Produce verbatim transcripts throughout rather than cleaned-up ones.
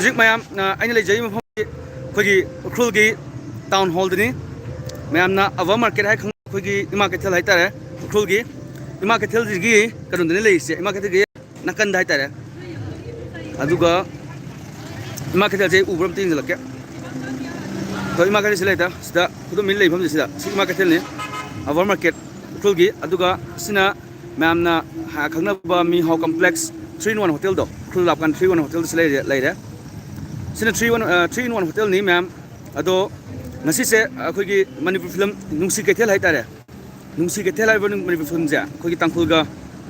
ꯍꯧꯖꯤꯛ ꯃꯌꯥꯝ, ꯑ, ꯑꯩꯅ ꯂꯩꯖꯔꯤꯕ ꯃꯐꯝꯁꯤ ꯑꯩꯈꯣꯏꯒꯤ ꯎꯈ꯭ꯔꯨꯜꯒꯤ ꯇꯥꯎꯟ ꯍꯣꯜꯗꯅꯤ꯫ ꯃꯌꯥꯝꯅ ꯑꯚꯔ ꯃꯥꯔꯀꯦꯠ ꯍꯥꯏ ꯈꯪꯅ ꯑꯩꯈꯣꯏꯒꯤ ꯏꯃꯥ ꯀꯩꯊꯦꯜ ꯍꯥꯏꯇꯥꯔꯦ, ꯎꯈ꯭ꯔꯨꯜꯒꯤ ꯏꯃꯥ ꯀꯩꯊꯦꯜꯁꯤꯒꯤ ꯀꯩꯅꯣꯗꯅꯤ ꯂꯩꯔꯤꯁꯦ, ꯏꯃꯥ ꯀꯩꯊꯦꯜꯒꯤ ꯅꯥꯀꯟꯗ ꯍꯥꯏꯇꯥꯔꯦ꯫ ꯑꯗꯨꯒ ꯏꯃꯥ ꯀꯩꯊꯦꯜꯁꯦ ꯎꯕ꯭ꯔꯥ ꯑꯝꯇ ꯌꯦꯡꯁꯤꯜꯂꯛꯀꯦ꯫ ꯑꯗꯣ ꯏꯃꯥ ꯀꯩꯊꯦꯜꯁꯤ ꯂꯩꯇ ꯁꯤꯗ ꯈꯨꯗꯝ ꯂꯩꯐꯝꯁꯦ ꯁꯤꯗ ꯁꯤ ꯏꯃꯥ ꯀꯩꯊꯦꯜꯅꯤ, ꯑꯚꯔ ꯃꯥꯔꯀꯦꯠ ꯎꯈ꯭ꯔꯨꯜꯒꯤ꯫ ꯑꯗꯨꯒ ꯁꯤꯅ ꯃꯌꯥꯝꯅ ꯍꯥ-, ꯈꯪꯅꯕ ꯃꯤ ꯍꯥꯎ ꯀꯝꯄ꯭ꯂꯦꯛꯁ ꯊ꯭ꯔꯤ ꯏꯟ ꯋꯥꯟ ꯍꯣꯇꯦꯜꯗꯣ, ꯎꯈ꯭ꯔꯨꯜ ꯂꯥꯞꯀꯥꯟ ꯊ꯭ꯔꯤ ꯏꯟ ꯋꯥꯟ ꯍꯣꯇꯦꯜꯗꯁꯨ ꯂꯩꯔꯦ, ꯂꯩꯔꯦ꯫ ꯁꯤꯅ ꯊ꯭ꯔꯤ ꯋꯥꯟ, ꯑ, ꯊ꯭ꯔꯤ ꯏꯟ ꯋꯥꯟ ꯍꯣꯇꯦꯜꯅꯤ ꯃꯌꯥꯝ꯫ ꯑꯗꯣ ꯉꯁꯤꯁꯦ ꯑꯩꯈꯣꯏꯒꯤ ꯃꯅꯤꯄꯨꯔ ꯐꯤꯂꯝ ꯅꯨꯡꯁꯤ ꯀꯩꯊꯦꯜ ꯍꯥꯏꯇꯥꯔꯦ꯫ ꯅꯨꯡꯁꯤ ꯀꯩꯊꯦꯜ ꯍꯥꯏꯔꯤꯕ ꯃꯅꯤꯄꯨꯔ ꯐꯤꯂꯝꯁꯦ ꯑꯩꯈꯣꯏꯒꯤ ꯇꯥꯡꯈꯨꯜꯒ,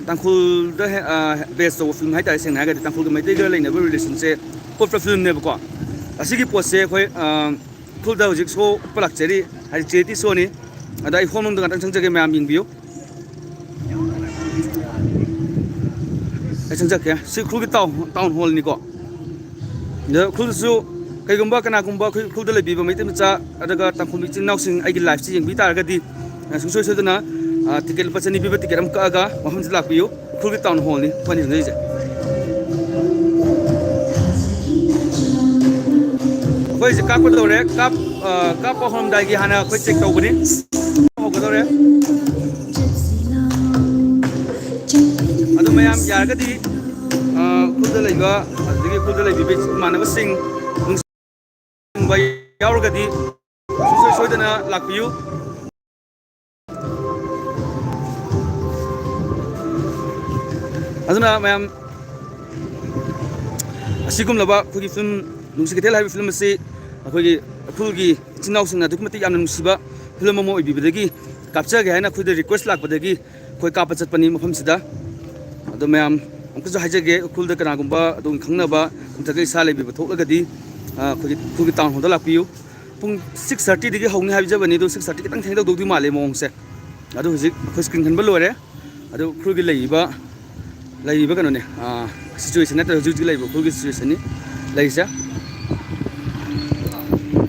ꯇꯥꯡꯈꯨꯜꯗ ꯍꯦ-, ꯑ, ꯕꯦꯁ ꯇꯧꯕ ꯐꯤꯂꯝ ꯍꯥꯏꯇꯥꯔꯦ꯫ ꯁꯦꯡꯅ ꯍꯥꯏꯔꯒꯗꯤ ꯇꯥꯡꯈꯨꯜꯒ ꯃꯩꯇꯩꯒ ꯂꯩꯅꯕ ꯔꯤꯂꯦꯁꯟꯁꯦ ꯎꯠꯄ ꯐꯤꯂꯝꯅꯦꯕꯀꯣ꯫ ꯑꯁꯤꯒꯤ ꯄꯣꯠꯁꯦ ꯑꯩꯈꯣꯏ, ꯑ, ꯎꯈ꯭ꯔꯨꯜꯗ ꯍꯧꯖꯤꯛ ꯁꯣ ꯎꯠꯄ ꯂꯥꯛꯆꯔꯤ, ꯍꯥꯏꯗꯤ ꯆꯦꯔꯤꯇꯤ ꯁꯣꯅꯤ꯫ ꯑꯗ ꯑꯩ ꯍꯣꯜ ꯃꯅꯨꯡꯗ ꯉꯥꯛꯇꯪ ꯆꯪꯖꯒꯦ, ꯃꯌꯥꯝ ꯌꯦꯡꯕꯤꯌꯨ꯫ ꯑꯩ ꯆꯪꯖꯔꯛꯀꯦ꯫ ꯁꯤ ꯎꯈ꯭ꯔꯨꯜꯒꯤ ꯇꯥꯎꯟ, ꯇꯥꯎꯟ ꯍꯣꯜꯅꯤꯀꯣ꯫ ꯑꯗ ꯎꯈ꯭ꯔꯨꯜꯗꯁꯨ ꯀꯩꯒꯨꯝꯕ ꯀꯅꯥꯒꯨꯝꯕ ꯑꯩꯈꯣꯏ ꯎꯈ꯭ꯔꯨꯜꯗ ꯂꯩꯕꯤꯕ ꯃꯩꯇꯩ ꯃꯆꯥ ꯅꯠꯇ꯭ꯔꯒ ꯇꯥꯡꯈꯨꯜ ꯏꯆꯤꯟ ꯏꯅꯥꯎꯁꯤꯡ ꯑꯩꯒꯤ ꯂꯥꯏꯐꯁꯤ ꯌꯦꯡꯕꯤ ꯇꯥꯔꯒꯗꯤ, ꯑ, ꯁꯨꯡꯁꯣꯏ ꯁꯣꯏꯗꯅ, ꯑ, ꯇꯤꯀꯦꯠ ꯂꯨꯄꯥ ꯆꯅꯤ ꯄꯤꯕ ꯇꯤꯀꯦꯠ ꯑꯃ ꯀꯛꯑꯒ ꯃꯐꯝꯁꯤꯗ ꯂꯥꯛꯄꯤꯌꯨ꯫ ꯎꯈ꯭ꯔꯨꯜꯒꯤ ꯇꯥꯎꯟ ꯍꯣꯜꯅꯤ ꯑꯩꯈꯣꯏꯅ ꯆꯪꯖꯔꯤꯁꯦ꯫ ꯑꯩꯈꯣꯏꯁꯦ ꯀꯥꯞꯀꯗꯧꯔꯦ꯫ ꯀꯥꯞ-, ꯑ, ꯀꯥꯞꯄ ꯍꯧꯔꯝꯗꯥꯏꯒꯤ ꯍꯥꯟꯅ ꯑꯩꯈꯣꯏ ꯆꯦꯛ ꯇꯧꯒꯅꯤ꯫ ꯍꯧꯒꯗꯧꯔꯦ꯫ ꯑꯗꯨ ꯃꯌꯥꯝ ꯌꯥꯔꯒꯗꯤ, ꯑ, ꯎꯈ꯭ꯔꯨꯜꯗ ꯂꯩꯕ, ꯑꯗꯨꯗꯒꯤ ꯎꯈ꯭ꯔꯨꯜꯗ ꯂꯩꯕꯤꯕ ꯏꯃꯥꯟꯅꯕꯁꯤꯡ, ꯅꯨꯡꯁꯤꯕ ꯌꯥꯎꯔꯒꯗꯤ ꯁꯨꯡꯁꯣꯏ ꯁꯣꯏꯗꯅ ꯂꯥꯛꯄꯤꯌꯨ꯫ ꯑꯗꯨꯅ ꯃꯌꯥꯝ, ꯑꯁꯤꯒꯨꯝꯂꯕ ꯑꯩꯈꯣꯏꯒꯤ ꯐꯤꯂꯝ ꯅꯨꯡꯁꯤ ꯀꯩꯊꯦꯜ ꯍꯥꯏꯕ ꯐꯤꯂꯝ ꯑꯁꯤ ꯑꯩꯈꯣꯏꯒꯤ ꯎꯈ꯭ꯔꯨꯜꯒꯤ ꯏꯆꯤꯟ ꯏꯅꯥꯎꯁꯤꯡꯅ ꯑꯗꯨꯛꯀꯤ ꯃꯇꯤꯛ ꯌꯥꯝꯅ ꯅꯨꯡꯁꯤꯕ ꯐꯤꯂꯝ ꯑꯃ ꯑꯣꯏꯕꯤꯕꯗꯒꯤ ꯀꯥꯞꯆꯒꯦ ꯍꯥꯏꯅ ꯑꯩꯈꯣꯏꯗ ꯔꯤꯀ꯭ꯋꯦꯁ ꯂꯥꯛꯄꯗꯒꯤ ꯑꯩꯈꯣꯏ ꯀꯥꯞꯄ ꯆꯠꯄꯅꯤ ꯃꯐꯝꯁꯤꯗ꯫ ꯑꯗꯣ ꯃꯌꯥꯝ ꯑꯃꯨꯛꯀꯁꯨ ꯍꯥꯏꯖꯒꯦ, ꯎꯈ꯭ꯔꯨꯜꯗ ꯀꯅꯥꯒꯨꯝꯕ ꯑꯗꯣꯝꯒꯤ ꯈꯪꯅꯕ ꯅꯠꯇ꯭ꯔꯒ ꯏꯁꯥ ꯂꯩꯕꯤꯕ ꯊꯣꯛꯂꯒꯗꯤ, ꯑ, ꯑꯩꯈꯣꯏꯒꯤ ꯎꯈ꯭ꯔꯨꯜꯒꯤ ꯇꯥꯎꯟ ꯍꯣꯜꯗ ꯂꯥꯛꯄꯤꯌꯨ꯫ ꯄꯨꯡ ꯁꯤꯛꯁ ꯊꯥꯔꯇꯤꯗꯒꯤ ꯍꯧꯅꯤ ꯍꯥꯏꯖꯕꯅꯤ, ꯑꯗꯣ ꯁꯤꯛꯁ ꯊꯥꯔꯇꯤ ꯈꯤꯇꯪ ꯊꯦꯡꯗꯧꯗꯧꯗꯤ ꯃꯥꯜꯂꯦ ꯃꯑꯣꯡꯁꯦ꯫ ꯑꯗꯣ ꯍꯧꯖꯤꯛ ꯑꯩꯈꯣꯏ ꯁ꯭ꯀ꯭ꯔꯤꯟ ꯈꯟꯕ ꯂꯣꯏꯔꯦ꯫ ꯑꯗꯣ ꯎꯈ꯭ꯔꯨꯜꯒꯤ ꯂꯩꯔꯤꯕ, ꯂꯩꯔꯤꯕ ꯀꯩꯅꯣꯅꯦ, ꯑꯥ, ꯁꯤꯆꯨꯋꯦꯁꯟ ꯅꯠꯇ꯭ꯔꯒ ꯍꯧꯖꯤꯛ ꯍꯧꯖꯤꯛ ꯂꯩꯔꯤꯕ ꯎꯈ꯭ꯔꯨꯜꯒꯤ ꯁꯤꯆꯨꯋꯦꯁꯟꯅꯤ ꯂꯩꯔꯤꯁꯦ꯫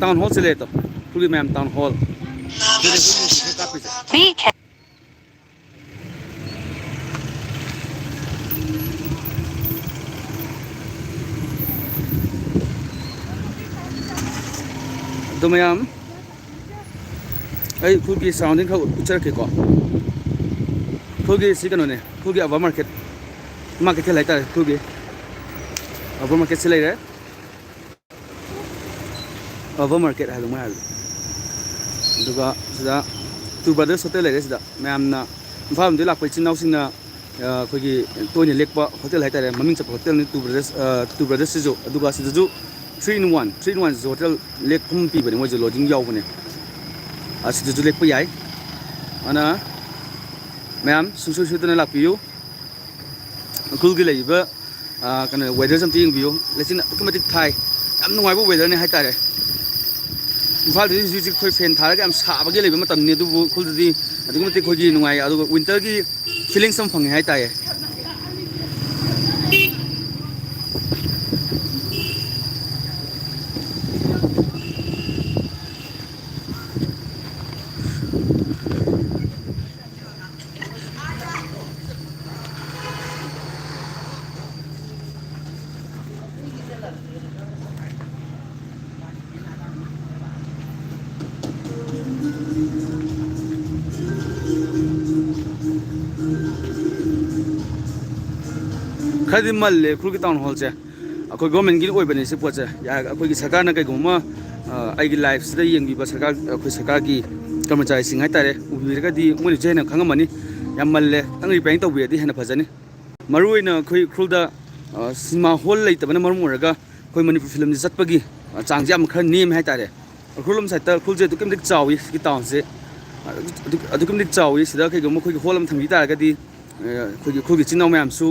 ꯇꯥꯎꯟ ꯍꯣꯜꯁꯦ ꯂꯩꯔꯦ ꯇꯣ, ꯎꯈ꯭ꯔꯨꯜꯒꯤ ꯃꯌꯥꯝ ꯇꯥꯎꯟ ꯍꯣꯜ꯫ ꯀꯥꯞꯄꯤꯁꯦ꯫ ꯑꯗꯣ ꯃꯌꯥꯝ, ꯑꯩ ꯎꯈ꯭ꯔꯨꯜꯒꯤ surrounding ꯈꯔ ꯎꯠꯆꯔꯛꯀꯦꯀꯣ꯫ ꯎꯈ꯭ꯔꯨꯜꯒꯤ ꯁꯤ ꯀꯩꯅꯣꯅꯦ, ꯎꯈ꯭ꯔꯨꯜꯒꯤ ꯑꯕ ꯃꯥꯔꯀꯦꯠ, ꯏꯃꯥ ꯀꯩꯊꯦꯜ ꯍꯥꯏꯇꯥꯔꯦ ꯎꯈ꯭ꯔꯨꯜꯒꯤ꯫ ꯑꯕ ꯃꯥꯔꯀꯦꯠꯁꯤ ꯂꯩꯔꯦ, ꯑꯕ ꯃꯥꯔꯀꯦꯠ ꯍꯥꯏꯕ ꯃꯣꯏ ꯍꯥꯏꯕꯗꯣ꯫ ꯑꯗꯨꯒ ꯁꯤꯗ ꯇꯨ ꯕ꯭ꯔꯗꯔꯁ ꯍꯣꯇꯦꯜ ꯂꯩꯔꯦ꯫ ꯁꯤꯗ ꯃꯌꯥꯝꯅ ꯏꯝꯐꯥꯜ ꯂꯣꯝꯗꯒꯤ ꯂꯥꯛꯄ ꯏꯆꯤꯟ ꯏꯅꯥꯎꯁꯤꯡꯅ ꯑꯩꯈꯣꯏꯒꯤ ꯇꯣꯏꯅ ꯂꯦꯛꯄ ꯍꯣꯇꯦꯜ ꯍꯥꯏꯇꯥꯔꯦ, ꯃꯃꯤꯡ ꯆꯠꯄ ꯍꯣꯇꯦꯜꯅꯤ ꯇꯨ ꯕ꯭ꯔꯗꯔꯁ, ꯇꯨ ꯕ꯭ꯔꯗꯔꯁꯁꯤꯁꯨ꯫ ꯑꯗꯨꯒ ꯁꯤꯗꯁꯨ three in one, three in one hotel ꯂꯦꯛꯐꯝ ꯄꯤꯕꯅꯦ, ꯃꯣꯏꯁꯨ ꯂꯣꯗꯤꯡ ꯌꯥꯎꯕꯅꯦ꯫ ꯑꯁꯤꯗꯁꯨ ꯂꯦꯛꯄ ꯌꯥꯏ꯫ ꯑꯗꯨꯅ ꯃꯌꯥꯝ ꯁꯨꯡꯁꯣꯏ ꯁꯣꯏꯗꯅ ꯂꯥꯛꯄꯤꯌꯨ꯫ ꯎꯈ꯭ꯔꯨꯜꯒꯤ ꯂꯩꯔꯤꯕ ꯀꯩꯅꯣ ꯋꯦꯗꯔꯁꯦ ꯑꯝꯇ ꯌꯦꯡꯕꯤꯌꯨ꯫ ꯂꯩꯆꯤꯟ ꯑꯗꯨꯛꯀꯤ ꯃꯇꯤꯛ ꯊꯥꯏ, ꯌꯥꯝ ꯅꯨꯡꯉꯥꯏꯕ ꯋꯦꯗꯔꯅꯤ ꯍꯥꯏꯇꯥꯔꯦ꯫ ꯏꯝꯐꯥꯜꯗꯗꯤ ꯍꯧꯖꯤꯛ ꯍꯧꯖꯤꯛ ꯑꯩꯈꯣꯏ ꯐꯦꯟ ꯊꯥꯔꯒ ꯌꯥꯝ ꯁꯥꯕꯒꯤ ꯂꯩꯕ ꯃꯇꯝꯅꯤ, ꯑꯗꯨꯕꯨ ꯎꯈ꯭ꯔꯨꯜꯗꯗꯤ ꯑꯗꯨꯛꯀꯤ ꯃꯇꯤꯛ ꯑꯩꯈꯣꯏꯒꯤ ꯅꯨꯡꯉꯥꯏ, ꯑꯗꯨꯒ ꯋꯤꯟꯇꯔꯒꯤ ꯐꯤꯂꯤꯡꯁ ꯑꯃ ꯐꯪꯉꯦ ꯍꯥꯏꯇꯥꯔꯦ꯫ ꯈꯔꯗꯤ ꯃꯜꯂꯦ ꯎꯈ꯭ꯔꯨꯜꯒꯤ ꯇꯥꯎꯟ ꯍꯣꯜꯁꯦ꯫ ꯑꯩꯈꯣꯏ ꯒꯣꯔꯃꯦꯟꯒꯤ ꯑꯣꯏꯕꯅꯦ ꯁꯤ ꯄꯣꯠꯁꯦ꯫ ꯑꯩꯈꯣꯏꯒꯤ ꯁꯔꯀꯥꯔꯅ ꯀꯩꯒꯨꯝꯕ ꯑꯃ ꯑꯩꯒꯤ ꯂꯥꯏꯐꯁꯤꯗ ꯌꯦꯡꯕꯤꯕ ꯁꯔꯀꯥꯔ, ꯑꯩꯈꯣꯏ ꯁꯔꯀꯥꯔꯒꯤ ꯀꯔꯃꯆꯥꯔꯤꯁꯤꯡ ꯍꯥꯏꯇꯥꯔꯦ, ꯎꯕꯤꯔꯒꯗꯤ ꯃꯣꯏꯅꯁꯨ ꯍꯦꯟꯅ ꯈꯪꯉꯝꯃꯅꯤ꯫ ꯌꯥꯝ ꯃꯜꯂꯦ, ꯈꯤꯇꯪ ꯔꯤꯄꯦꯌꯥꯔꯤꯡ ꯇꯧꯕꯤꯔꯗꯤ ꯍꯦꯟꯅ ꯐꯖꯅꯤ꯫ ꯃꯔꯨꯑꯣꯏꯅ ꯑꯩꯈꯣꯏ ꯎꯈ꯭ꯔꯨꯜꯗ ꯁꯤꯅꯦꯃꯥ ꯍꯣꯜ ꯂꯩꯇꯕꯅ ꯃꯔꯝ ꯑꯣꯏꯔꯒ ꯑꯩꯈꯣꯏ ꯃꯅꯤꯄꯨꯔ ꯐꯤꯂꯝꯁꯦ ꯆꯠꯄꯒꯤ ꯆꯥꯡꯁꯦ ꯌꯥꯝ ꯈꯔ ꯅꯦꯝꯃꯦ ꯍꯥꯏꯇꯥꯔꯦ꯫ ꯎꯈ꯭ꯔꯨꯜ ꯂꯣꯝ ꯁꯥꯏꯠꯇ ꯎꯈ꯭ꯔꯨꯜꯁꯦ ꯑꯗꯨꯛꯀꯤ ꯃꯇꯤꯛ ꯆꯥꯎꯏ, ꯁꯤꯒꯤ ꯇꯥꯎꯟꯁꯦ ꯑꯗꯨꯛꯀꯤ ꯃꯇꯤꯛ ꯆꯥꯎꯏ꯫ ꯁꯤꯗ ꯀꯩꯒꯨꯝꯕ ꯑꯩꯈꯣꯏꯒꯤ ꯍꯣꯜ ꯑꯃ ꯊꯝꯕꯤ ꯇꯥꯔꯒꯗꯤ ꯑꯩꯈꯣꯏꯒꯤ ꯎꯈ꯭ꯔꯨꯜꯒꯤ ꯏꯆꯤꯟ ꯏꯅꯥꯎ ꯃꯌꯥꯝꯁꯨ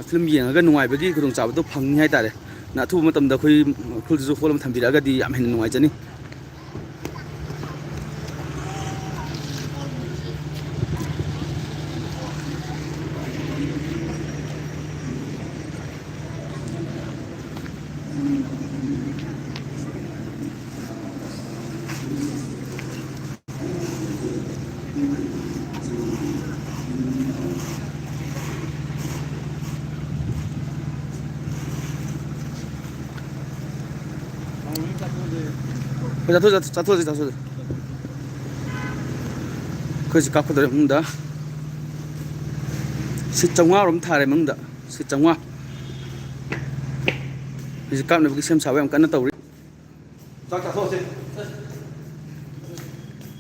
ꯐꯤꯂꯝ ꯌꯦꯡꯉꯒ ꯅꯨꯡꯉꯥꯏꯕꯒꯤ ꯈꯨꯗꯣꯡꯆꯥꯕꯗꯣ ꯐꯪꯅꯤ ꯍꯥꯏꯇꯥꯔꯦ꯫ ꯑꯗꯨꯅ ꯑꯊꯨꯕ ꯃꯇꯝꯗ ꯑꯩꯈꯣꯏ ꯎꯈ꯭ꯔꯨꯜꯗꯁꯨ ꯍꯣꯜ ꯑꯃ ꯊꯝꯕꯤꯔꯛꯑꯒꯗꯤ ꯌꯥꯝ ꯍꯦꯟꯅ ꯅꯨꯡꯉꯥꯏꯖꯅꯤ꯫ ꯆꯠꯊꯣꯛ ꯆꯠꯊꯣꯛ ꯆꯠꯊꯣꯛ ꯆꯠꯊꯣꯛ꯫ ꯑꯩꯈꯣꯏꯁꯤ ꯀꯥꯞꯀꯗꯧꯔꯦ ꯃꯅꯨꯡꯗ꯫ ꯁꯤꯠ ꯆꯥꯝꯃꯉꯥ ꯔꯣꯝ ꯊꯥꯔꯦ ꯃꯅꯨꯡꯗ꯫ ꯁꯤꯠ ꯆꯥꯝꯃꯉꯥ꯫ ꯍꯧꯖꯤꯛ ꯀꯥꯞꯅꯕꯒꯤ ꯁꯦꯝ ꯁꯥꯕ ꯌꯥꯝ ꯀꯟꯅ ꯇꯧꯔꯤ꯫ ꯆꯥꯛ ꯆꯥꯊꯣꯛꯑꯁꯤ꯫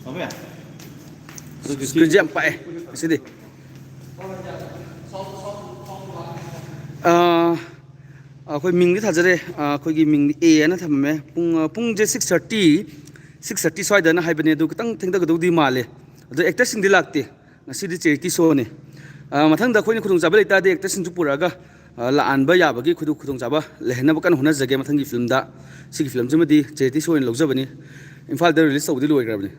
ꯇꯥꯃꯣ ꯌꯥ꯫ ꯁ꯭ꯀ꯭ꯔꯤꯟꯁꯦ ꯌꯥꯝ ꯄꯥꯛꯑꯦ ꯉꯁꯤꯗꯤ꯫ ꯑꯥ, ꯑꯩꯈꯣꯏ ꯃꯤꯡꯗꯤ ꯊꯥꯖꯔꯦ꯫ ꯑꯥ, ꯑꯩꯈꯣꯏꯒꯤ ꯃꯤꯡꯗꯤ ꯑꯦ ꯍꯥꯏꯅ ꯊꯝꯃꯝꯃꯦ꯫ ꯄꯨꯡ, ꯑꯥ, ꯄꯨꯡꯁꯦ ꯁꯤꯛꯁ ꯊꯥꯔꯇꯤ, ꯁꯤꯛꯁ ꯊꯥꯔꯇꯤ ꯁ꯭ꯋꯥꯏꯗꯅ ꯍꯥꯏꯕꯅꯦ, ꯑꯗꯨ ꯈꯤꯇꯪ ꯊꯦꯡꯊꯒꯗꯧꯗꯤ ꯃꯥꯜꯂꯦ꯫ ꯑꯗꯣ ꯑꯦꯛꯇꯔꯁꯤꯡꯗꯤ ꯂꯥꯛꯇꯦ꯫ ꯉꯁꯤꯗꯤ ꯆꯦꯔꯤꯇꯤ ꯁꯣꯅꯤ꯫ ꯑꯥ, ꯃꯊꯪꯗ ꯑꯩꯈꯣꯏꯅ ꯈꯨꯗꯣꯡꯆꯥꯕ ꯂꯩꯇꯥꯔꯗꯤ ꯑꯦꯛꯇꯔꯁꯤꯡꯁꯨ ꯄꯨꯔꯛꯑꯒ, ꯑꯥ, ꯂꯥꯛꯍꯟꯕ ꯌꯥꯕꯒꯤ ꯈꯨꯗꯣꯡ-, ꯈꯨꯗꯣꯡꯆꯥꯕ ꯂꯩꯍꯟꯅꯕ ꯀꯟꯅ ꯍꯣꯠꯅꯖꯒꯦ ꯃꯊꯪꯒꯤ ꯐꯤꯂꯝꯗ꯫ ꯁꯤꯒꯤ ꯐꯤꯂꯝꯁꯤꯃꯗꯤ ꯆꯦꯔꯤꯇꯤ ꯁꯣ ꯑꯣꯏꯅ ꯂꯧꯖꯕꯅꯤ꯫ ꯏꯝꯐꯥꯜꯗ ꯔꯤꯂꯤꯁ ꯇꯧꯕꯗꯤ ꯂꯣꯏꯈ꯭ꯔꯕꯅꯤ꯫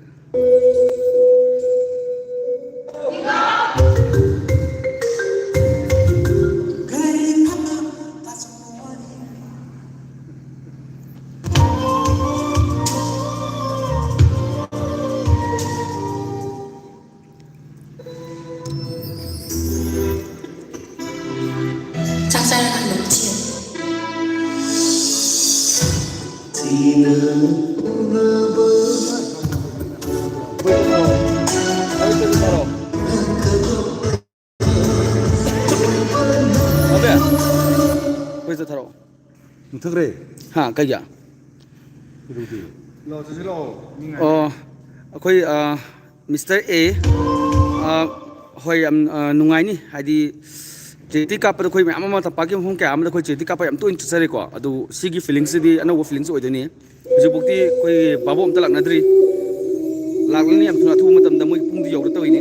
ꯆꯥꯛ ꯆꯥꯔꯒ ꯍꯜꯂꯛꯁꯤ꯫ ꯑꯕꯦ, ꯑꯩꯈꯣꯏ ꯆꯠꯊꯔꯛꯑꯣ꯫ ꯃꯨꯊꯠꯈ꯭ꯔꯦ꯫ ꯍꯥ, ꯀꯩꯒꯤ? ꯀꯩꯗꯧꯗꯦ? ꯂꯥꯛꯑꯣ, ꯆꯠꯁꯤ ꯂꯥꯛꯑꯣ꯫ ꯃꯤ ꯉꯥꯏ꯫ ꯑꯣ, ꯑꯩꯈꯣꯏ, ꯑ, ꯃꯤꯁꯇꯔ ꯑꯦ, ꯑ, ꯍꯣꯏ, ꯌꯥꯝ, ꯑ, ꯅꯨꯡꯉꯥꯏꯅꯤ꯫ ꯍꯥꯏꯗꯤ, ꯆꯦꯔꯤꯇꯤ ꯀꯥꯞꯄꯗ ꯑꯩꯈꯣꯏ ꯃꯌꯥꯝ ꯑꯃ, ꯇꯝꯄꯥꯛꯀꯤ ꯃꯐꯝ ꯀꯌꯥ ꯑꯃꯗ ꯑꯩꯈꯣꯏ ꯆꯦꯔꯤꯇꯤ ꯀꯥꯞꯄ ꯌꯥꯝ ꯇꯣꯏꯅ ꯆꯠꯆꯔꯦꯀꯣ꯫ ꯑꯗꯨ ꯁꯤꯒꯤ ꯐꯤꯂꯤꯡꯁꯤꯗꯤ ꯑꯅꯧꯕ ꯐꯤꯂꯤꯡꯁ ꯑꯣꯏꯗꯣꯏꯅꯤ꯫ ꯍꯧꯖꯤꯛꯐꯥꯎꯗꯤ ꯑꯩꯈꯣꯏꯒꯤ ꯚꯥꯕꯣꯛ ꯑꯝꯇ ꯂꯥꯛꯅꯗ꯭ꯔꯤ꯫ ꯂꯥꯛꯂꯅꯤ ꯌꯥꯝ ꯊꯨꯅ, ꯑꯊꯨꯕ ꯃꯇꯝꯗ ꯃꯣꯏꯒꯤ ꯄꯨꯡꯗꯤ ꯌꯧꯔꯛꯇꯧꯔꯤꯅꯤ꯫